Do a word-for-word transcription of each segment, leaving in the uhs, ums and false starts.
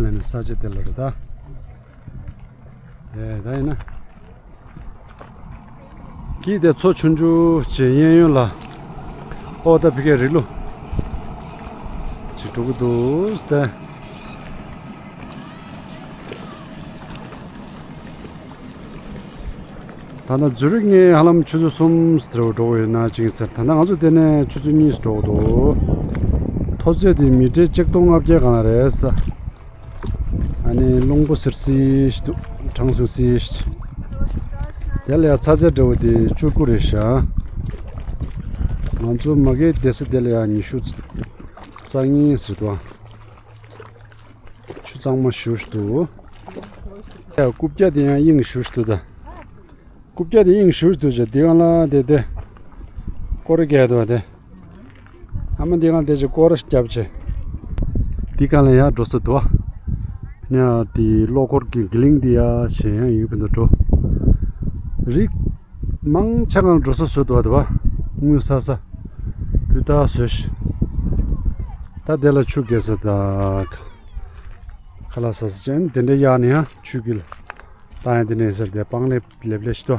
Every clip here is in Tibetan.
ལ་ནི་ས་ཆ་དེ་ལ་རེད་ད། ཨེ་ད་ཡིན་ན། ཀྱིས་དེ་མཚོ་ཆུང་ཆུང་བྱེད་གཡས་གཡོན་ལ། ཨོ་ད་ཕི་ཀའི་རི་ལུ། ཅིག་འགྲོ་གི་འདུག་སྟེ། ད་ལྟ་ཛུ་རིག་ནས་ཧ་ལམ་ཆུ་ཚོད་གསུམ་ཙམ་འགྲོ་གི་ཡོད་ན་ཅིག་ཟེར། ད་ལྟ་ང་ཚོ་དེ་ནས་ཆུ་ཚོད་གཉིས་ཙམ་འགྲོ་གི་འདུག་མཐོ་ཚད་དེ་མི་ཊར་ཆིག་སྟོང་ལྔ་བརྒྱ་གང་ལ་རེད་ས། ཨ་ནི་རླུང་བུ་སིར་སིར་ཞིག་འདུག་གྲང་སིར་སིར་ཞིག་དེ་ལ་ཡ་ཚ་ཚད་འདྲ་བོ་དེ་བཅུ་དགུ་རེད་ཤག་ང་ཚོ་མ་གིའི་སྡེ་ས་དེ་ལ་ཡ་ཉི་ཤུ་རྩ་གཉིས་ཟེར་འདུག་ཆུ་གཙང་མ་ཞེ་པོ་ཞིག་འདུག་ཡ་རྐུབ་བཀྱག་དེ་ཡང་གཡེང་ཞེ་པོ་ཞིག་འདུག་ད། རྐུབ་བཀྱག་དེ་གཡེང་ཞེ་པོ་ཞིག་འདུག་ཅེས་འདི་གང་ལ་དེ་དེ། སྐོར་ར་རྒྱག་འདུག་དེ། ཨ་མ་འདི་གང་དེ་ཅིག་སྐོར་ར་རྒྱབ་ཅེས། འདི་གང་ལ་ཡར་འགྲོ་ས་འདུག་ཨ། ཡ་དེ་གློག་འཁོར་གྱི་གི་ལིང་དེ་ཡ་ཞེ་ཡང་ཡོད་པ་འདུག་འགྲོ། རིགས་མང་ཆེ་གང་འགྲོ་ས་བཟོས་འདུག་དེ་བ། དངུལ་ས་ས། བུ་ད་བཟོས་ཤིག་ད་དེ་ལ་ཆུ་རྒྱས་ས་ད། ཁ་ལག་ཟ་ས་ཅན་དེ་འདྲ་ཡག་ནི་ཡ་ཆུ་གིལ། ད་ཡང་དེ་ནས་ཟེར་དེ་པང་ལེབ་ལེབ་ལེ་ཤི་ཏོ།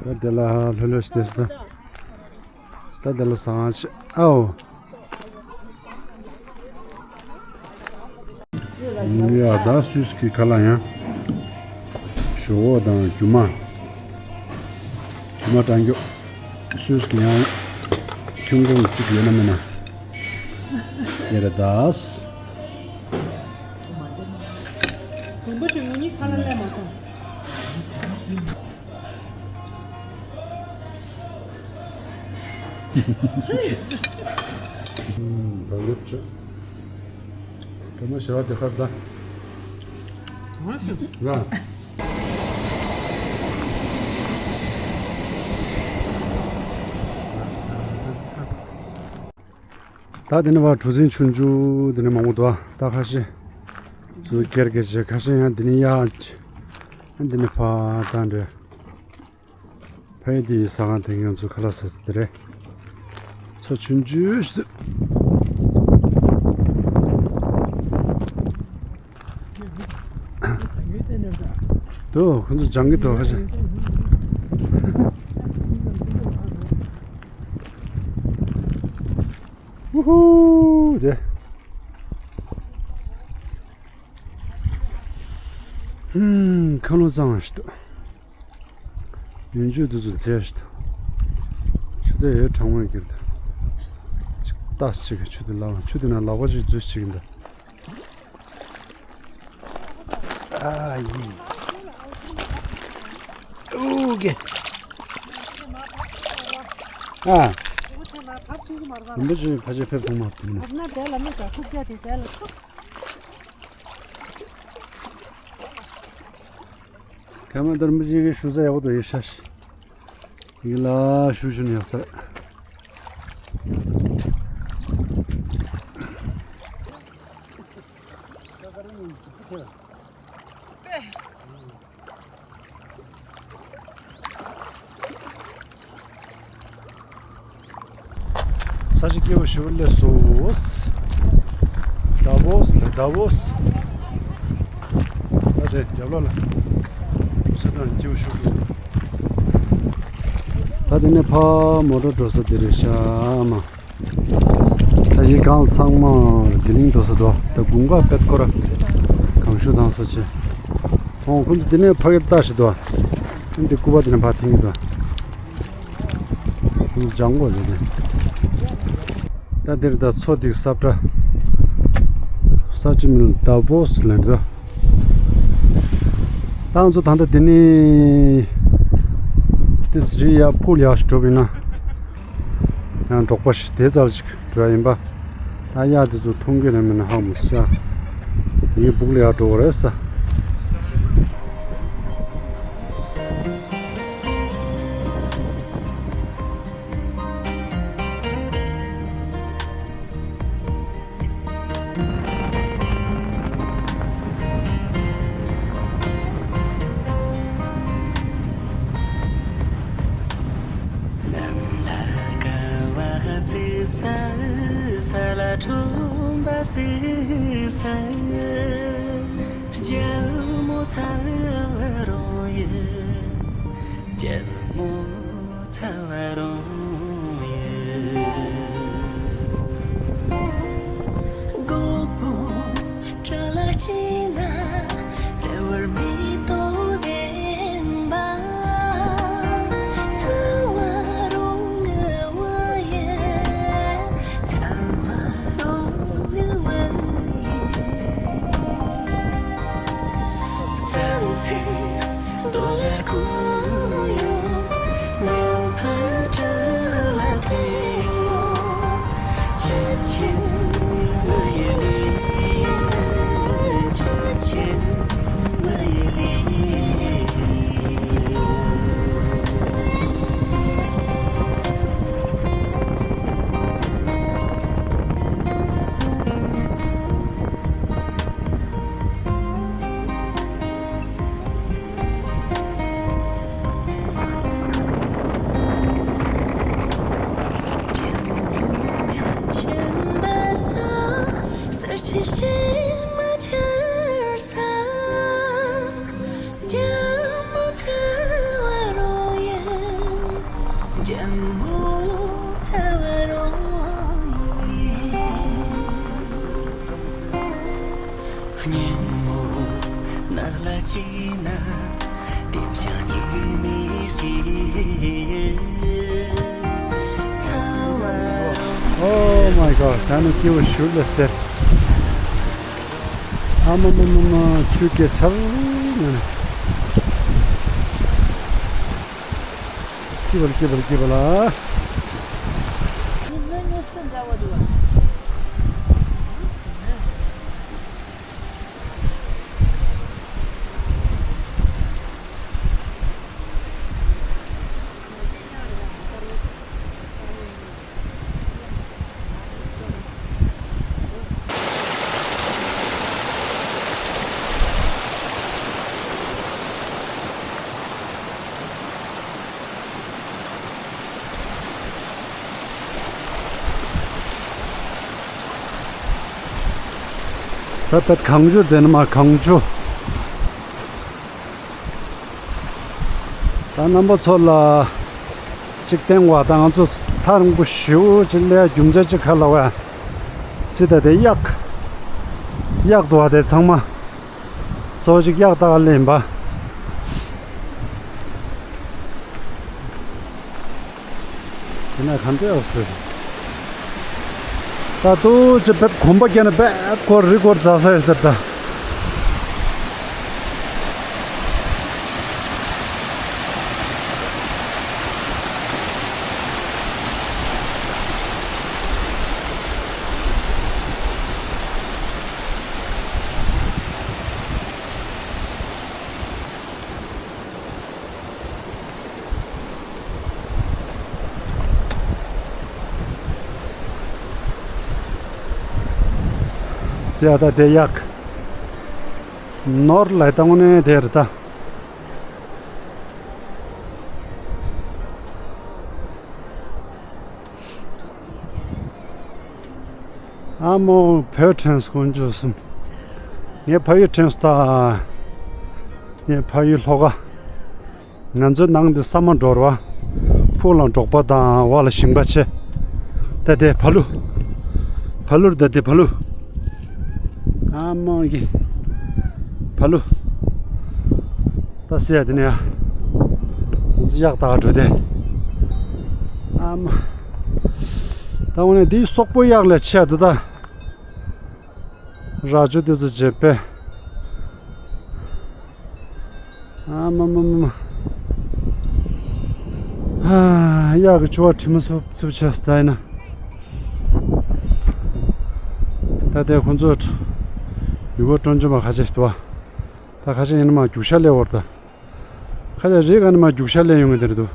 ད་དེ་ལ་ལྷོད་ལྷོད་ཤི་ཏེ་ཤི་ད། ད་དེ་ལ་སང་ཤི་ཨའོ། ཡ་ད་སུས་ཀྱི་ཁ་ལ་ཡང་། ཞོ་འོ་དང་རྒྱུ་མ། རྒྱུ་མ་དྲང་རྒྱུ། སུས་ཀྱི་ཡང་ཐུན་གོང་གཅིག་ཡོད་ན་མེད་ན། ཡ་ར་དཱས། དུམ་བུ་ཞིག་ངུ་ཉིད་ཁ་ལ་སླེབས་མ་སོང་། ད་ལེབ་ཅིག་དེ་མ་ཞེ་བ་དེ་ཁར་ད། ང་ཞིག་ལ། ད་དེ་ནས་བ་གྲུ་གཟིངས་ཆུང་ཆུང་དེ་ནས་མང་པོ་འདུག་ད་ཁ་ཤས་ཚུར་ཀེར་ཀེར་བྱས། ཁ་ཤས་ཡང་དེ་ནས་གཡར་བྱས། དེ་ནས་ཕར་ད་འདྲ། ཕ་ཡི་དེའི་ཟ་ཁང་དེ་ང་ཚོ་ཁ་ལག་ཟ་ས་དེ་རེད། མཚོ་ཆུང་ཆུང་ཞིག་འདུག་ཁོ་ཚོ་སྦྱང་གི་འདུག་ཁ་ཤས། ཝུ་ཧུ་དེ། ཧུམ། ཁ་ལོ་གཙང་བ་ཞིག་འདུག་ཡུན་ཆད་དུས་སུ་མཛེས་ཤིག་འདུག་ཆུ་དེ་ཡོད་གྲང་མོ་གྱུར་འདུག་ཅིག་ལྟ་ཅིག་ཆུ་དེ་ལ་ཆུ་དེ་ན་ལག་པ་ཅིག་འཛུལ་ཅིག་འདུག་ཨ་ཡི། ཨུ་གེ། ཨ། རིན་པོ་ཆེ་ཕལ་ཆེར་ཕེབས་སོང་མ་ཐུབ་ན། ཨ་ན་དེ་ལ་མི་དགའ་ཁུག་རྒྱ་དེ་དེ་ལ་ཐུག་ཁ་མ་དར་མི་ཅིག་གི་ཞུ་ས་ཡག་པོ་འདུག་ཡེ་ཤ་ཤི། ཡིན་ལ་ཞུ་ཞུ་ནས་ཡག་ས་རེད། ས་ཆ་སྐྱིད་པོ་ཞིག་སླེབས་སོང་། ཌ་བོ་སི་ལ་ཌ་བོ་སི། ད་དེ་རྒྱབ་ལོགས་ལ་ས་དང་སྐྱིད་པོ་ཞིག་འདུག་ད་དེ་ནས་ཕར་མོ་ཊ་འགྲོ་ས་དེ་རེད་ཤག་མ། ད་ཡི་གང་ཚང་མ་དེ་གླིང་འགྲོ་ས་འདུག་ད་དགུན་ཁ་དཔེ་སྐོར་གང་ཤུ་དང་ས་ཆེ། ཨོ་ཁོང་ཚོ་དེ་ནས་ཕ་གིར་ལྟ་ཞིག་འདུག་ཨ་འདི་སྐུ་པར་དེ་ནས་ཕར་འཐེན་གྱི་འདུག་ཁོང་ཚོ་ལྗང་གོ་རེད་དེ། ད་འདིར་ད་མཚོ་འདི་ས་བཀྲ། ས་ཆ་མིང་ཌ་བོ་སི་ལབ་འདུག་ད་ང་ཚོ་ད་ལྟ་འདི་ནས་ཏིས་རི་ཡ་ཕུལ་ཡག་ཞིག་འགྲོ་བ་ཡིན་ན། ཡང་འབྲོག་པ་ཞིག་དེ་ཙར་ཞིག་འགྲོ་ཡ་ཡིན་པ། ད་གཡག་དེ་ཚོ་མཐོང་གི་རེད་མིན་ན་ཧ་མི་ཤེས། ཡིན་སྦུག་ལ་ཡར་འགྲོ་བ་རེད་ས། དེ་ས་རྒྱལ་མོ་ཚ་བ་རོ་ཡི། རྒྱལ་མོ་ཚ་བ་རོ་ཡི། སྒོ་པོ་བྲག་ལ་སྐྱེས་ན། རེ་བར་མེ་ཏོག་ལྡན་པ། ཚ་བ་རོ་ངི་བ་ཡི། ཚ་བ་རོ་ངི་བ་ཡི། ཚང་ཚིང་རྡོ་ལ་ཁུ་ཡོ། ཉམས་འཕར་བྲག་ལ་ཐེ་ཡོ། ཆ་ཆེན་ང་ཡི་ལི། ཆ་ཆེན་ང་ཡི་ལི། སྙིང་མོ་ནག་ལ་ཅི་ན། ལྟེམ་ཤང་ཉི་མའི་ཞིག་ཚ་བ། Oh my god, ད་ནི་སྐྱིད་པོ་ཞུ་ལ་སྟེ། ཨ་མ་མ་མ་མ། ཆུ་སྐྱེས་ཚར་ནས། སྐྱིད་པ་ལ་སྐྱིད་པ་ལ་སྐྱིད་པ་ལ། ད་ད་གངས་ཆུ་དེ་ནི་མ་གངས་ཆུ། ད་རྣམ་པ་ཚོ་ལ་གཅིག་བསྟན་བ་དང་། ང་ཚོ་ཐག་རིང་པོ་ཞེ་པོ་ཅིག་སླེབས་རྒྱུ་མཚན་གཅིག་ག་རེ་ལབ་པ་ཡིན་ན། སི་ཏ་དེ་གཡག་གཡག་འདུག་པ། དེ་ཚང་མ་གཙོ་བོ་གཅིག་གཡག་ལྟ་ག་སླེབས་ཡིན་པ། དེ་ནས་ག་འདྲ་ཡོད་ཟེར། ད་ལྟོ་ཅི་བེད་གོམ་པ་བརྒྱབ་ན་བེད་སྐོར་རི་སྐོར་འཛེགས་ས་ཡོད་ཟེར་ད། སི་ཏ་དེ་གཡག་ནོར་ལ་བཏང་ནས་དེར་ད། ཨ་མོ་བོད་དྲན་སོང་། ཀུན་སྤྱོད་གསུམ། ངའི་ཕ་ཡུལ་དྲན་སོང་ད། ངའི་ཕ་ཡུལ་ལྷོ་ཁ། ང་ཚོའི་ནང་འདི་ས་མ་འབྲོག་པ། ཕུག་ལ་འབྲོག་པ་དང་བ་ལ་ཞིང་པ་ཆེ། ད་དེ་བ་ལུ། བ་ལུར་ད་དེ་བ་ལུ། ཨ་མ་གི། བ་ལུ། ད་སི་ཡ་དེ་ནས་ཡ། ང་ཚོ་གཡག་ལྟ་ག་འགྲོ་དེ། ཨ་མ། ད་འོ་ནས་འདིའི་སོག་པོ་གཡག་ལས་ཆེ་འདུག་ད། རྭ་ཅོ་དེ་ཚོ་བྱེད་པས། ཨ་མ་མ་མ་མ། ཨ། གཡག་གི་ཕྱུ་པ་དྲི་མ་འཚུབ་འཚུབ་བྱས་ད་ཡིན་ན། ད་ལྟའི་ཁོ་ཚོ་ཡུལ་སྐོར་སྤྲོ་འཆམ་པ་ཁ་ཤས་ཤིག་འདུག་པ། ད་ཁ་ཤས་ཡིན་ན་མར་རྒྱུག་ཤར་སླེབས་ཡོད་རེད་ད། ཁ་ཤས་རི་སྒང་ནས་མར་རྒྱུག་ཤར་སླེབས་ཡོང་གི་དེ་རེད་འདུག་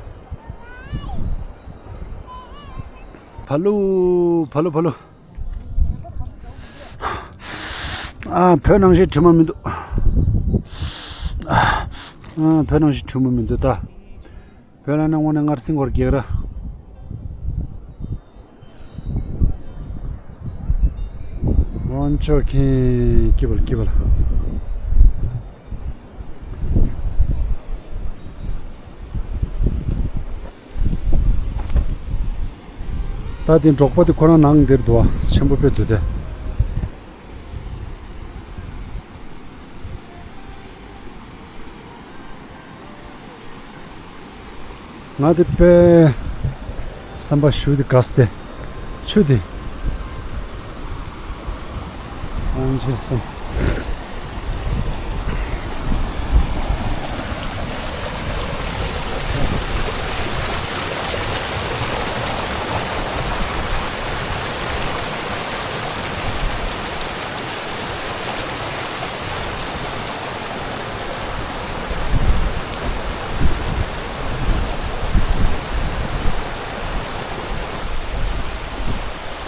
བ་ལུ། བ་ལུ་བ་ལུ། ཨ། བོད་ནང་བཞིན་དྲི་མ་མི་འདུག་ཨ། བོད་ནང་བཞིན་དྲི་མ་མི་འདུག་ད། བོད་ནང་ནས་དངོས་གནས་སྔར་སེང་སྐོར་རྒྱག་ར། དཀོན་མཆོག་མཁྱེན། སྐྱིད་པ་ལ་སྐྱིད་པ་ལ། ད་དེ་འབྲོག་པ་དེ་ཁོ་རང་ནང་འདིར་འདུག་བ། ཆེན་པོ་དཔེ་འདུག་སྟེ། ང་དེ་དཔེ་བསམ་པ་ཞུ་དེ་དགའ་སྟེ། ཆུ་དེ། ཨང་ཆེ་སོང་།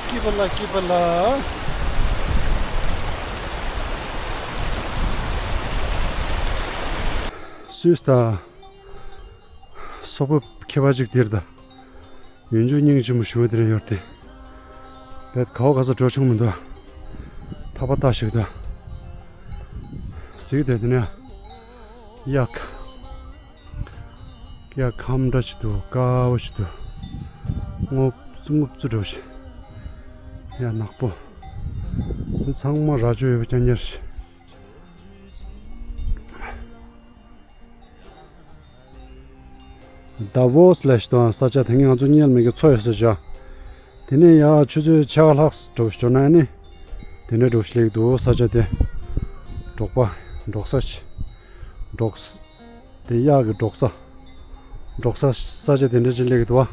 སྐྱིད་པ་ལ་སྐྱིད་པ་ལ། སུས་ད། སོག་པོ་ཁྱད་པར་ཅིག་དེར་ད། ཡུལ་ལྗོངས་སྙིང་རྗེ་མོ་ཞུ་བ་དེ་རེད་ཡོད་དེ། བེད་ག་བ་ག་ས་འགྲོ་ཆོག་མི་འདུག་ཐག་པ་བཏགས་ཤིག་འདུག་གཟིགས་དེ་དེ་ནས། གཡག་གཡག་ཁམ་འདྲ་ཅིག་འདུག་དཀར་བོ་ཅིག་འདུག་སྔོ་སྔོ་བཙུ་འདྲ་བོ་ཞིག་ཡ་ནག་པོ། འདི་ཚང་མ་རྭ་ཅོ་ཡོད་པ་རྐྱང་རྐྱང་རེད། དཱ་ཝོ་སི་ལབ་ཞིག་འདུག་ས་ཆ་དེ་ངས་ང་ཚོ་ཉལ་མེད་ཀྱི་མཚོ་ཡོད་ས་ཆ། དེ་ནས་ཡ་ཆུ་ཚོད་ཕྱེད་ཀ་ལྷག་འགྲོ་ཞིག་འགྲོ་ན་ནི། དེ་འདྲ་འགྲོ་ཞིག་སླེབས་འདུག་ས་ཆ་དེ། འབྲོག་པ། འབྲོག་ས་ཆ། འབྲོག་ས། དེ་གཡག་གི་འབྲོག་ས། འབྲོག་ས་ས་ཆ་དེ་འདྲ་ཅིག་སླེབས་ཀྱི་འདུག་བ།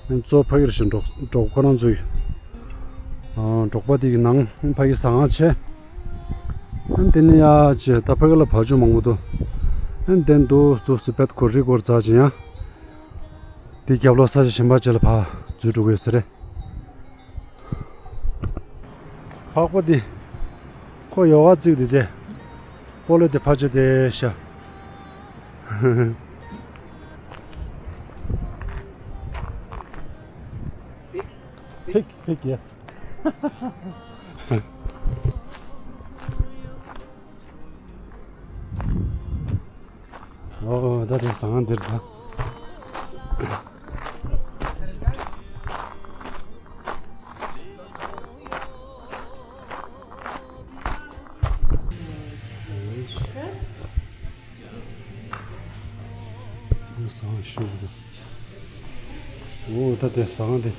ཨ་ནི་གཙོ་བོ་ཕ་གིར་ཞིག་འབྲོག་འབྲོག་ཁོ་རང་ཚོའི། ཨ་འབྲོག་པ་དེ་གི་ནང་ཕ་གི་ཟ་ཁང་བྱས། ཨ་ནི་དེ་ནས་ཡ་བྱས་ད་ཕ་གི་ལ་བ་ཕྱུགས་མང་པོ་འདུག་ཨ་ནི་དེ་འདུག་འདུག་སུ་བེད་ཁོ་རི་སྐོར་འཛེགས་ཅིང་ཡ། དེ་རྒྱབ་ལོགས་ས་ཆ་གཞན་པ་ཅིག་ལ་ཕར་འཛུལ་འགྲོ་གི་ཡོད་ས་རེད། ཕག་པ་འདི། ཁོ་ཡོ་ག་བརྩིགས་འདུག་སྟེ། སྤོ་ལོ་དེ་ཕར་ཕྱོགས་དེ་ཤ། Pig, pig, yes. ཨོ། ད་དེ་ཟ་ཁང་འདིར་ད། ཟ་ཁང་ཞུ་གི་འདུག་ཨོ། ད་དེ་ཟ་ཁང་འདི།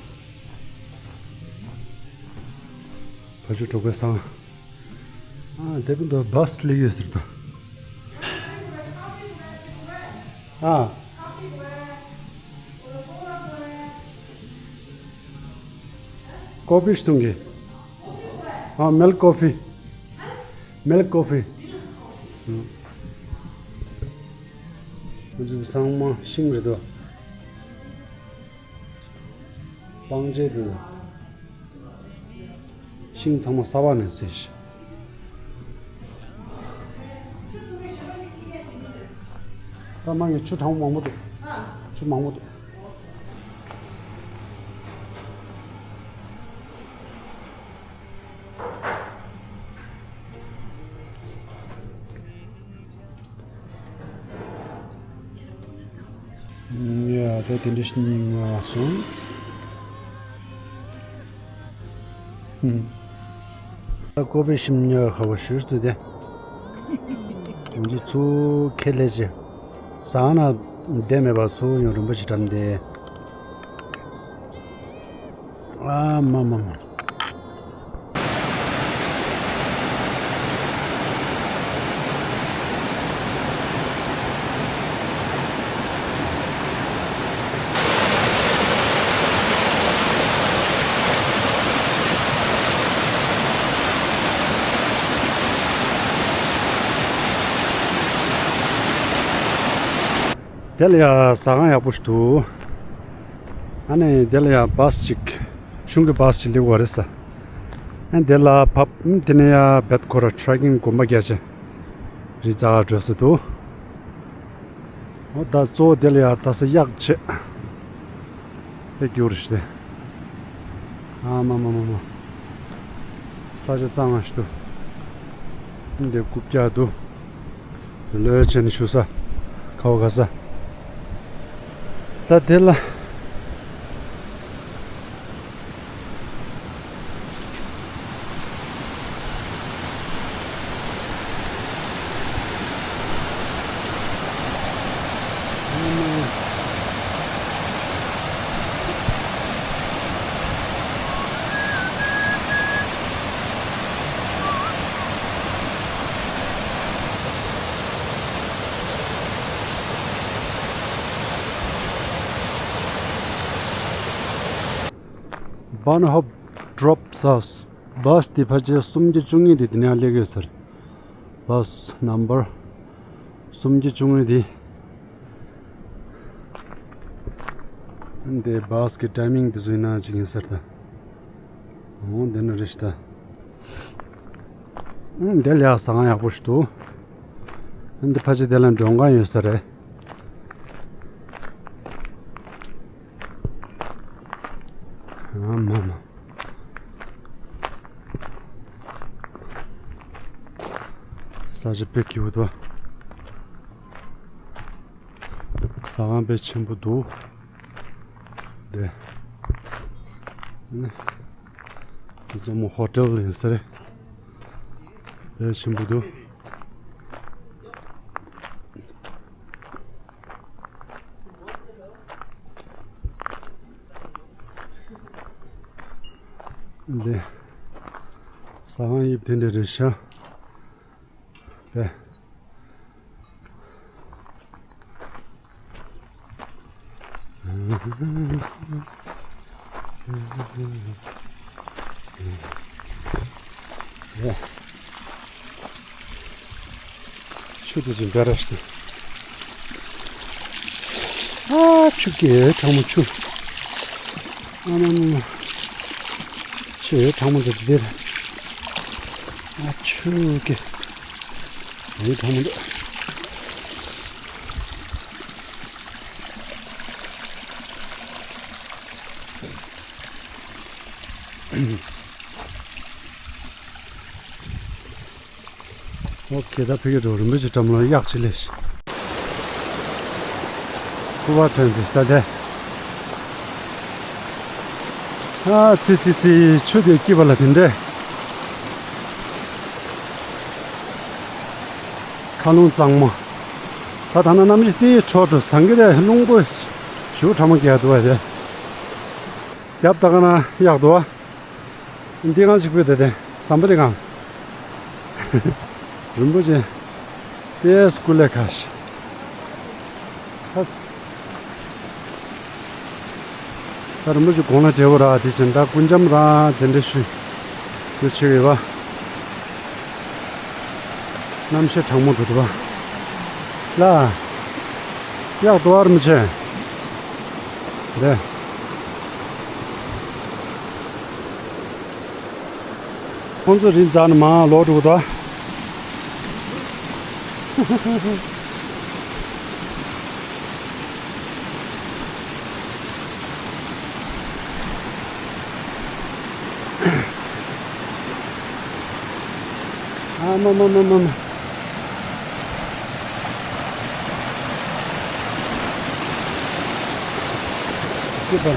བ་ཕྱུགས་འབྲོག་པའི་ཟ་ཁང་། ཨ། དེ་བུ་འདི་བཱས་སླེབས་ཡོད་ཟེར་ད། ཨ། ཀོ་ཕི་ཞིག་འཐུང་གི། ཨ། མིལཀ་ཀོ་ཕི། མིལཀ་ཀོ་ཕི། ཁོ་ཚོ་ཚང་མ་ཤིང་རེད་དོ། སྤང་རྗེས་དེ། ཤིང་ཚང་མ་ས་བ་ནས་བཟོས་ཤིང་། ད་མ་ངས་ཆུ་གྲང་མོ་མང་པོ་འདུག་ཆུ་མང་པོ་འདུག་ཡ། ད་དེ་འདྲ་ཞིག་ཉིན་ང་སོང་། ཧུམ། ད་ཀོ་པའི་ཤིང་ཉོ་ཁ་བ་ཞུས་ཏེ་དེ། ང་ཚོ་ཚུར་ཁས་ལེན་བྱས། ཟ་ཁང་ནང་བསྡད་མེད་པར་ཚུར་ཡང་རིན་པོ་ཆེ་འགྲམ་དེ། ཨ་མ་མ་མ། དེ་ལ་ཡ་ཟ་ཁང་ཡག་པོ་ཞིག་འདུག་ཨ་ནི་དེ་ལ་ཡ་བཱས་ཅིག་གཞུང་གི་བཱས་ཅིག་སླེབས་ཀྱི་ཡོད་རེད་ཟེར། ཨ་ནི་དེ་ལ་བབས། ཨ་ནི་དེ་ནས་ཡ་བེད་ཁོ་ར་ཊེ་རེག་ཀིང་གོམ་པ་རྒྱག་བྱས། རི་རྩ་བར་འགྲོ་ས་འདུག་འོ། ད་གཙོ་བོ་དེ་ལ་ཡ་ད་ས་གཡག་བྱས། དཔེ་སྐྱིད་པོ་རེད་ཤག་སྟེ། ཨ་མ་མ་མ་མ། ས་ཆ་གཙང་མ་ཞིག་འདུག་འདི་རྐུབ་བཀྱག་འདུག་ལོས་བྱས་ནས་བཞུགས་ས། ཁ་བ་ག་ས། ད་དེ་ལ། Bahnhof Drops. བཱས་དེ་ཕལ་ཆེར་སུམ་བརྒྱ་བཅུ་གཉིས་དེ་དེ་ནས་སླེབས་ཡོད་ཟེར། བཱས་ནམ་བར་སུམ་བརྒྱ་བཅུ་གཉིས་དེ། འདི་བཱས་ཀྱི་ཊའི་མིང་དེ་ཚོ་ཡིན་ན་ཅིག་ཡིན་ཟེར་ད། འོ་འདི་ནི་རེད་ཤི་ད། འདི་ལ་ཡག་ཟ་ཁང་ཡག་པོ་ཞིག་འདུག་འདི་ཕལ་ཆེར་དེ་ལ་མགྲོན་ཁང་ཡོད་ས་རེད། ཨ་མ་མ། ས་ཆ་དཔེ་སྐྱིད་པོ་འདུག་ཟ་ཁང་དཔེ་ཆེན་པོ་འདུག་འདི་ནི་འཛོམས་ཧོ་ཊེལ་ཡིན་ས་རེད། དཔེ་ཆེན་པོ་འདུག་འདི་ཟ་ཁང་དབྱིབས་དེ་འདྲ་རེད་ཤག་དེ། ཆུ་དེ་ཚོ་འདྲ་ར་ཞིག་ཨ་ཆུ་སྐྱེས་གྲང་མོ་ཆུ། ཨ་མ་མ་མ། ཆུ་གྲང་མོ་འདུག་འདིར། ཨ་ཆུ་སྐྱེས། ཡིན་གྲང་མོ་འདུག་ཨོ་ཁེ། ད་ཕ་གི་འགྲོ། རིན་པོ་ཆེ་འགྲམ་ལ་གཡག་ཅིག་སླེབས་ཤག་སྐུ་པར་ཐོན་ཏེ་ད་དེ། ཨ་ཙི་ཙི་ཙི། ཆུ་དེ་སྐྱིད་པ་ལ་དེ་འདྲས། མཁའ་རླུང་གཙང་མ། ད་ད་ན་གནམ་གཤིས་དེ་འཕྲོ་འགྲོ། ད་གིན་དེ་རླུང་པོ་ཞེ་པོ་གྲང་མོ་རྒྱག་འདུག་པ་དེ། རྒྱབ་ད་ག་ན་གཡག་འདུག་པ། འདི་གང་ཞིག་པོས་དེ་དེ་ཟམ་པ་དེ་གང་། རིན་པོ་ཆེ། དེ་སྐུ་ལས་ཁ་ཤས། ཧ། ད་རིན་པོ་ཆེ་དགུང་ལ་བགྲེས་པོ་ར་དེ་བཞིན་ད་སྐུ་འཇམ་ར་དེ་འདྲ་ཞུ། དུ་ཆེ་བས་པ། གནམ་གཤིས་གྲང་མོ་འདུག་འདུག་པ། ལ། གཡག་འདུག་པ་རིན་པོ་ཆེ། རེད། ཁོང་ཚོ་རི་འཛེགས་ནས་མར་ལོག་འགྲོ་གི་འདུག་ཨ་མ་མ་མ་མ་མ། ཅི་པ།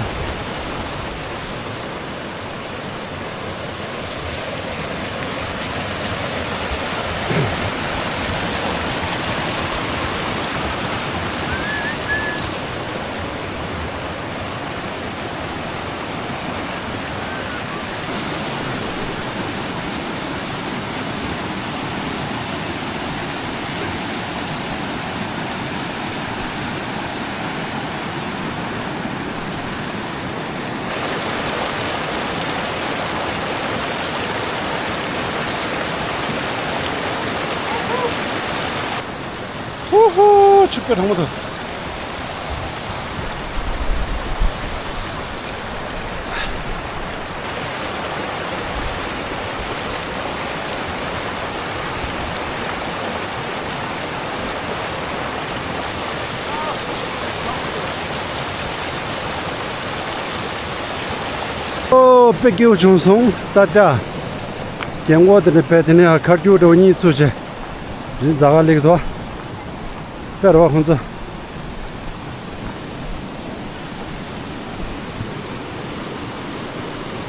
ཧུ་ཧུ། ཆུ་དཔེ་གྲང་མོ་འདུག་ཨོ། དཔེ་སྐྱིད་པོ་བྱུང་སོང་ད་ལྟ། རྒན་གོག་དེ་འདྲ་བས་དེ་ནས་ཁ་སྐྱུག་འདྲ་བོ་གཉིད་ཚུགས་བྱས། རི་འཛག་ག་སླེབས་འདུག་དཔེ་རོ་ཁོང་ཚོ།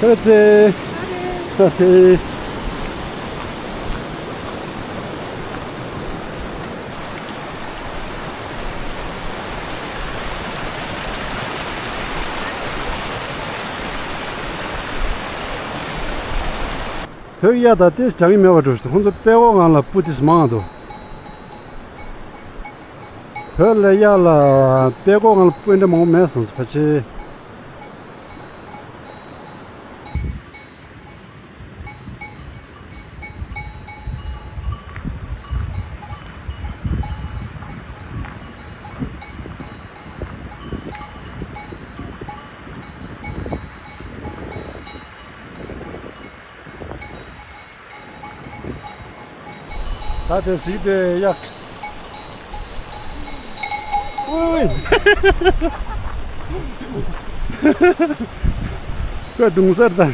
ཁ་ཚེ། ཁ་ཚེ། བོད་གཡག་དང་ཏིས་གྲང་གི་མེད་པ་འགྲོ་ཞིག་ཁོང་ཚོ་དཔྲལ་གོ་ངང་ལ་སྤུ་ཏིས་མང་འདུག་བོད་ལ་གཡག་ལ་དཔྲལ་གོ་ངང་ལ་སྤུ་འདྲ་མང་པོ་མེད་སོང་ཕལ་ཆེར། ད་དེ་གཟིགས་དེ་ཡག་ཨོའི། ཁོས་རྡུང་སར་ད།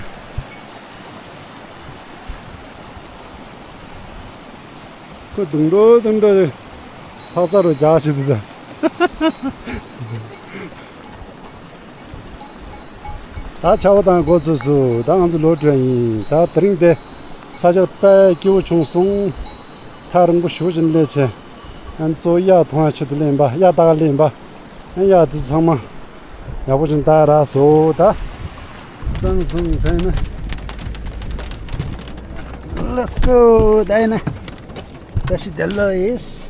ཁོས་རྡུང་འགྲོ་རྡུང་འགྲོ། ཕག་ཚ་རུ་རྒྱག་བྱེད་དུ་ད། ད་ཆར་པ་དང་འགོ་ཚུགས་སོང་། ད་ང་ཚོ་ལོག་འགྲོ་ཡིན། ད་དེ་རིང་དེ་ས་ཆ་དཔེ་སྐྱིད་པོ་བྱུང་སོང་། ཐག་རིང་པོ་ཞེ་པོ་ཅིག་སླེབས་བྱས། ཨ་ནི་གཙོ་བོ་གཡག་མཐོང་ཡ་ཆེད་དུ་སླེབས་ཡིན་པ། གཡག་ལྟ་ག་སླེབས་ཡིན་པ། ཨ་ནི་གཡག་དེ་ཚོ་ཚང་མ་ཡག་པོ་ཅིག་ལྟ་རག་སོང་ད། ད་སོང་ད་ཡིན་ན། Let's go. ད་ཡིན་ན། ད་ཤི་དེ་ལོ་ཡིས།